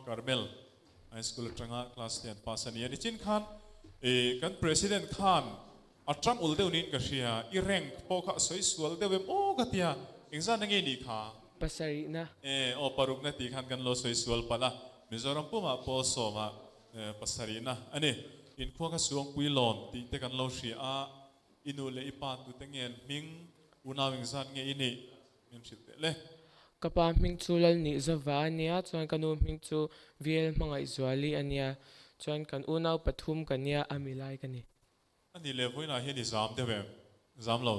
Carmel High School atanga class ten pass a ni a. Nichin khan ih kan President khan a tang ul deuh niin ka hria, i rank pawh kha a sawi sual deuh em aw ka tia, engzatna nge nih kha? Pasarihna. E, aw parukna tih khan kan lo sawi sual palh a, Mizoram pumah pawl sawma pasarihna a ni. Inkhua kha Suangpui lawn tih te kan lo hria a, i nu leh i pa tute nge an hming, unau engzat nge i nih? Min hrilh teh le. Ka pa hming chu Lalnih Zova a nia, chuan ka nu hming chu VL Hmangaihzuali a nia, chuan kan unau pathum ka nia, a milai ka ni. A nih leh vawiinah hian i zam deuh em? Zam lo?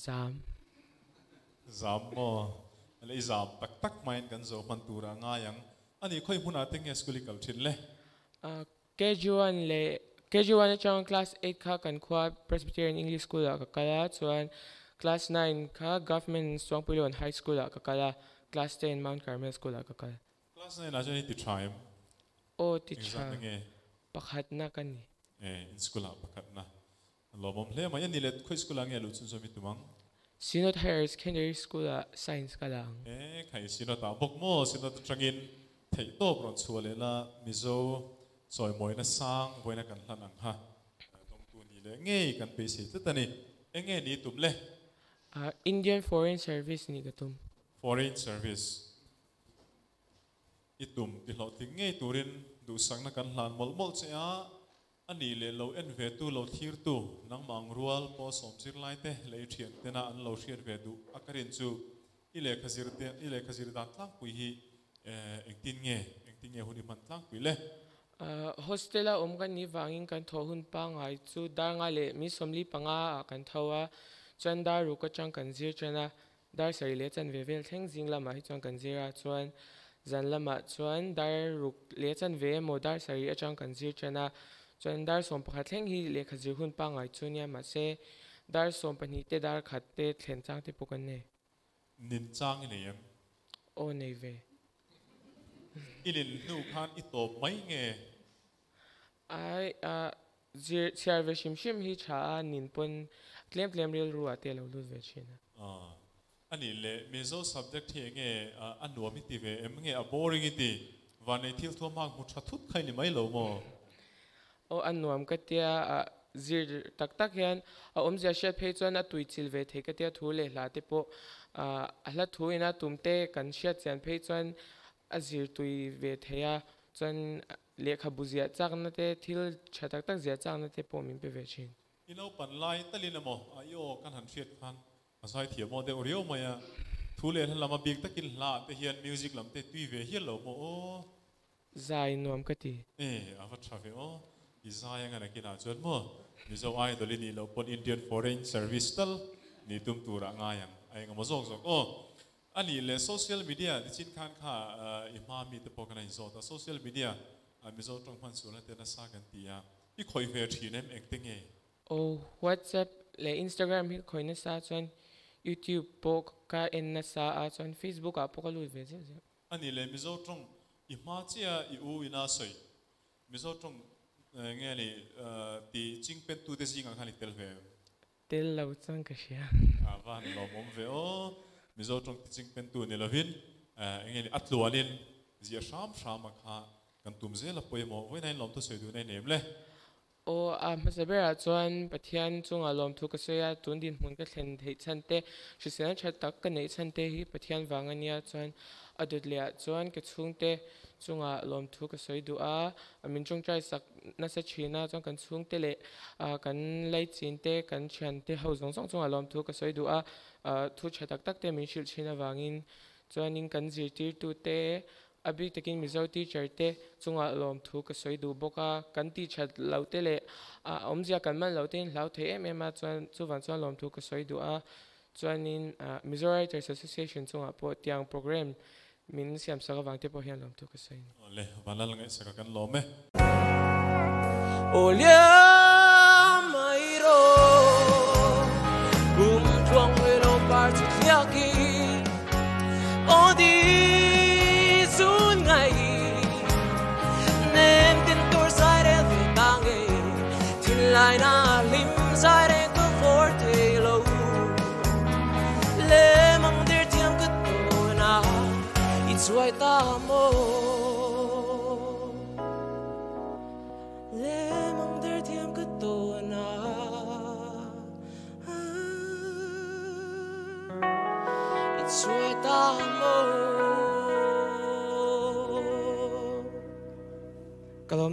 Zam. Zam maw? Le i zam tak tak hmain kan zo hman turah ngai ang. A nih khawi hmunah te nge school i kal thin le? KG1 leh KG1 atanga class eight kha kan khua Presbyterian English School ah ka kal a, chuan class nine kha Government Suangpuilawn High School ah ka kal a, class ten Mount Carmel School ah ka kal. Class nine ah chuan i ti tha em? Aw ti tha. Engzatna nge? Pakhatna ka ni. E, in school ah pakhatna. Lawmawm hle mai. A ni le, khawi school ah nge luh chhunzawm i tum ang? Synod Higher Secondary School ah Science ka la ang. E, khai Synod ah bawk maw? Synod atangin theihtawp rawn chhuah leh la, Mizo chawimawina sang vawiina kan hlan ang kha dawngtu ni leh ngei kan beisei tlat a ni. Enge ni i tum le? Indian Foreign Service nih ka tum. Foreign Service. I tum ti hlawhtling ngei turin duhsakna kan hlan mawlh mawlh che a, a nih leh lo en ve tu lo thlir tu nangmah ang rual pawh sawm zirlai te leh i thian tena an lo hriat ve duh a ka rin chu i lehkha zir te i lehkha zir dan tlangpui hi engtin nge engtin nge hun i hman tlangpui le? Hostel a awm kan nih vangin kan thawh hun pangngai chu dar nga leh mi 45 ah kan tho a, chuan dar ruk atang kan zir tan a, Dar sarih leh chanve vel thleng zing lamah hi chuan kan zir a, chuan zan lamah chuan dar ruk leh chanve emaw dar sarih atang kan zir tan a, chuan dar 11 thleng hi lehkha zir hun pangngai chu nia mahse dar 12 te dar khat te thlen chang te pawh kan nei. Nin chang i nei em? Aw nei ve. I nin hnu khan i tawp mai nge? Ai a zir chhiar ve hrim hrim hi tha a nin pawn tlem tlem rilru ah te a lo lut ve thin a. Aw a nih leh Mizo subject hi enge a nuam i ti ve em nge a boring i ti? Vanei thil thuam hang hmu tha thut kha i ni mai lo maw? Aw a nuam ka tia a zir tak tak hian a awmzia hriat phei chuan a tui chil ve thei ka tia thu leh hla te pawh a hla thu ina tum te kan hriat chian phei chuan a zir tui ve thei a chuan Lehkhabu ziah chakna te, thil tha tak tak ziah chakna te pawh min pe ve thin. I naupan lai talin emaw a i aw kan han hriat khan a zai thiam aw deuh riau mai a, thu leh hla lam a bik takin hla ah te hian music lam te tui ve hial lo maw aw. Zai nuam ka ti. E, a va tha ve aw. I zai anga nakinah chuan maw Mizo Idol i nih loh pawn Indian Foreign Service tal nih tum turah ngai ang a engemaw zawk zawk aw. A nih leh social media nichin khan kha i hma mi te pawh kan a inzawt a, social media ah Mizo tawng hman sualna te nasa kan ti a, i khawih ve thin em engte nge? Aw, WhatsApp leh Instagram hi ka khawih nasa chuan YouTube pawh ka en nasa a, chuan Facebook ah pawh ka lut ve zeuh zeuh. A nih leh Mizo tawng i hma chiah i u ina sawi Mizo tawng nge ni ti chingpen tute zingah khan i tel ve em? Tel lo chuan ka hria. A va han lawmawm ve aw. Mizo tawng tiching pentu ni lovin enge ni a tluanin ziah hram hram a kha kan tum zel a pawimawh. Vawiin hian lawmthu sawi duhna i nem le. Aw, a hmasa berah chuan Pathian chungah lawmthu ka sawi a, tun dinhmun ka thlen theih chhan te, hriselna tha tak ka neih chhan te hi Pathian vang a nia chuan a dawt leh ah chuan ka chhungte chungah lawmthu ka sawi duh a, min tawngtai sak nasa thin a, chuan kan chhungte leh kan laichin te, kan thiante ho zawng zawng chungah lawmthu ka sawi duh a, thu tha tak tak te min hrilh thin avangin chuanin kan zirtirtu te, a bik takin Mizo teacher te chungah lawmthu ka sawi duh bawk a, kan tih that lo te leh awmzia kan man lo te in hlau thei em em a, chuan chuvang chuan lawmthu ka sawi duh a, chuanin Mizo Writers Association chungah pawh tiang program Min siam sak avang te pawh hian lawmthu ka sawi a ni. Awle, Vanlal ngaihsaka kan lawm e. Aw liam mai rawh, kum tluang hmui lo par chu thliak i, aw di zun ngai i, nem tin tur zai rel ve ta nge, thinlai na hlim zai reng ka vawr thei lo. Le mang dir thiam ka tawn a, i chuai ta maw? thiam ka tawn a I chhuai ta maw? Ka lawm.